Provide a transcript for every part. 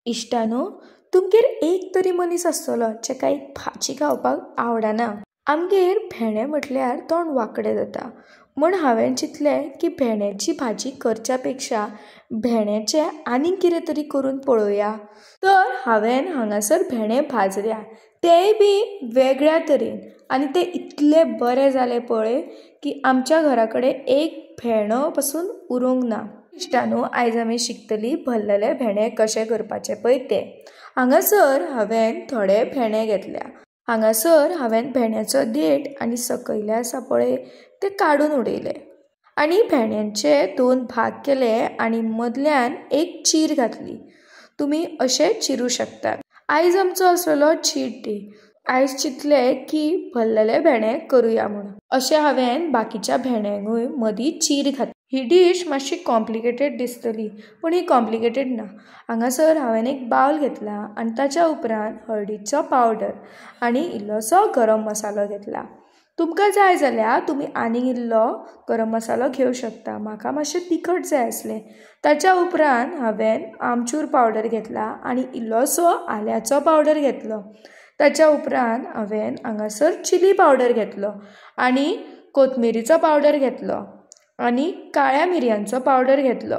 इश्टानो, तुमगेर एक तरी मनीस आसतलो जेका एक भाजी खावपाक आवडना. आमगेर भेंडे म्हटल्यार तोंड वांकडें जाता, म्हूण हांवें चिंतलें की भेंड्याची भाजी करच्या पेक्षा भेंड्याचें आनीक कितें तरी करून पळोवया. तर हांवें हांगासर भेंडे भाजल्या, तेय बी वेगळ्या तरेन, आनी ते इतले बरे जाले पळय की आमच्या घरा कडेन एक भेंडो पसून उरूंक ना. इश्टानो, आयज आमी शिकतली भरलेले भेंडे कशे करपाचे पळय ते. हांगासर हांवें थोडे भेंडे घेतल्या. हांगासर हांवें भेंड्याचो देठ आनी सकयले आसा पळय ते काडून उडयले आनी भेंड्यांचे दोन भाग केले आनी मदल्यान एक चीर घातली. तुमी अशें चिरूं शकतात. आयज आमचो आसलेलो चीट डे. आयज चिंतलें की भरलेले भेंडे करुया म्हूण. अशें हांवें बाकीच्या भेंड्यांकूय मदीं चीर घातली. ही डीश मातशी कॉम्प्लिकेटेड दिसतली, पूण ही कॉम्प्लिकेटेड ना. हांगासर हांवें एक बावल घेतला आनी ताच्या उपरांत हळदीचो पावडर आनी इल्लोसो गरम मसालो घेतला. तुमकां जाय जाल्यार तुमी आनीक इल्लो गरम मसालो घेवं शकता. म्हाका मातशें तिखट जाय आसलें. ताच्या उपरांत हांवें आमचूर पावडर घेतला आनी इल्लोसो आल्याचो पावडर घेतलो. ताच्या उपरांत हांवें हांगासर चिली पावडर घेतलो आनी कोथमिरीचो पावडर घेतलो आनी काळ्या मिरयांचो पावडर घेतलो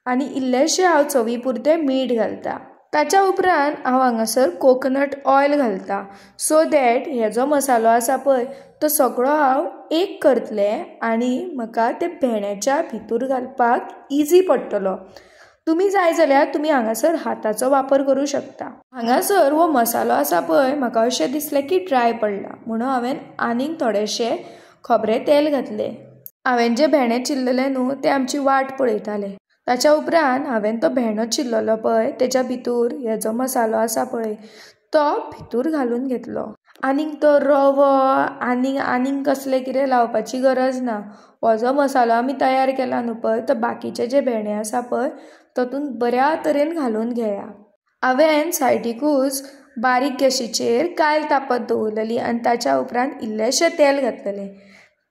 आनी इल्लेशें हांव चवी पुरतें मीठ घालता. ताच्या उपरांत हांव हांगासर कोकोनट ऑयल घालता, सो that हेजो मसालो आसा पळय तो सगळो हांव एक करतलें आनी म्हाका ते भेंड्याच्या भितूर घालपाक इजी पडटलो. तुमी जाय जाल्यार तुमी हांगासर हाताचो वापर करूं शकता. हांगासर हो मसालो आसा पळय म्हाका अशें दिसलें की ड्राय पडला, म्हणून हांवें आनीक थोडेशें खोबरें तेल घातलें. हांवें जे भेंडे चिरलेले न्हू ते आमची वाट पळयताले. ताच्या उपरांत हांवें तो भेंडो चिरलेलो पळय तेच्या भितूर हेजो मसालो आसा पळय तो भितूर घालून घेतलो. आनीक तो रवो आनीक आनीक कसलें कितें लावपाची गरज ना. हो जो मसालो आमी तयार केला न्हू पळय तो बाकीचे जे भेंडे आसा पळय तातूंत बऱ्या तरेन घालून घेया. हांवें सायडीकूच बारीक गॅशीचेर कायल तापत दवरलेली आनी ताच्या उपरांत इल्लेशें तेल घातलेलें.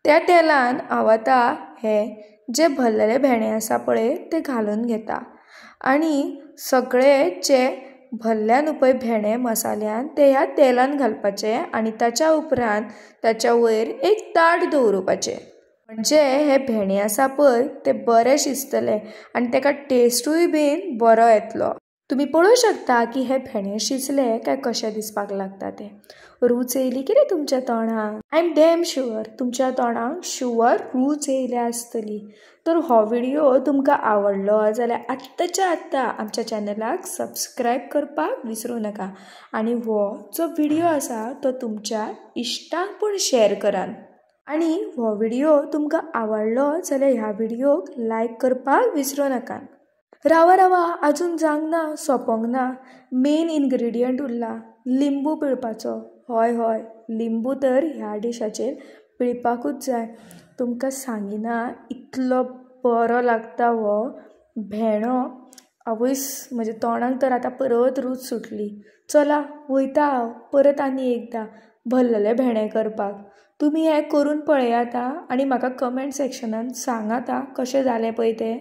त्या तेलान हांव आतां हे जे भरलेले भेंडे आसा पळय ते घालून घेता आनी सगळे जे भरल्या न्हू पळय भेंडे मसाल्यान ते ह्या तेलान घालपाचे आनी ताच्या उपरांत ताच्या वयर एक ताट दवरुपाचें. म्हणजे हे भेंडे आसा पळय ते बरे शिजतले आनी ताका टेस्टूय बीन बरो येतलो. तुमी पळोवंक शकता की हे भेंडे शिजले काय कशे दिसपाक लागता ते. रूच येयली कितें तुमच्या तोंडाक? I am damn sure तुमच्या तोंडाक शुवर रूच येयल्या आसतली. तर हो व्हिडियो तुमकां आवडलो जाल्यार आत्ताच्या आत्तां आमच्या चॅनलाक सबस्क्रायब करपाक विसरूं नाका आनी हो जो व्हिडियो आसा तो तुमच्या इश्टांक पूण शेअर करात. आनी हो व्हिडियो तुमकां आवडलो जाल्यार ह्या व्हिडियोक लायक करपाक विसरूं नाका. रावा रावा, आजून जावंक ना, सोंपोंक ना. मेन इन्ग्रिडियंट उरला, लिंबू पिळपाचो. हय हय, लिंबू तर ह्या डिशाचेर पिळपाकूच जाय. तुमकां सांगिना इतलो बरो लागता हो भेंडो. आवयस, म्हज्या तोंडाक तर आतां परत रूच सुटली. चला वयता हांव परत आनी एकदां भरलेले भेंडे करपाक. तुमी हें करून पळयात आनी म्हाका कमेंट सेक्शनान सांगात कशें जालें पळय तें.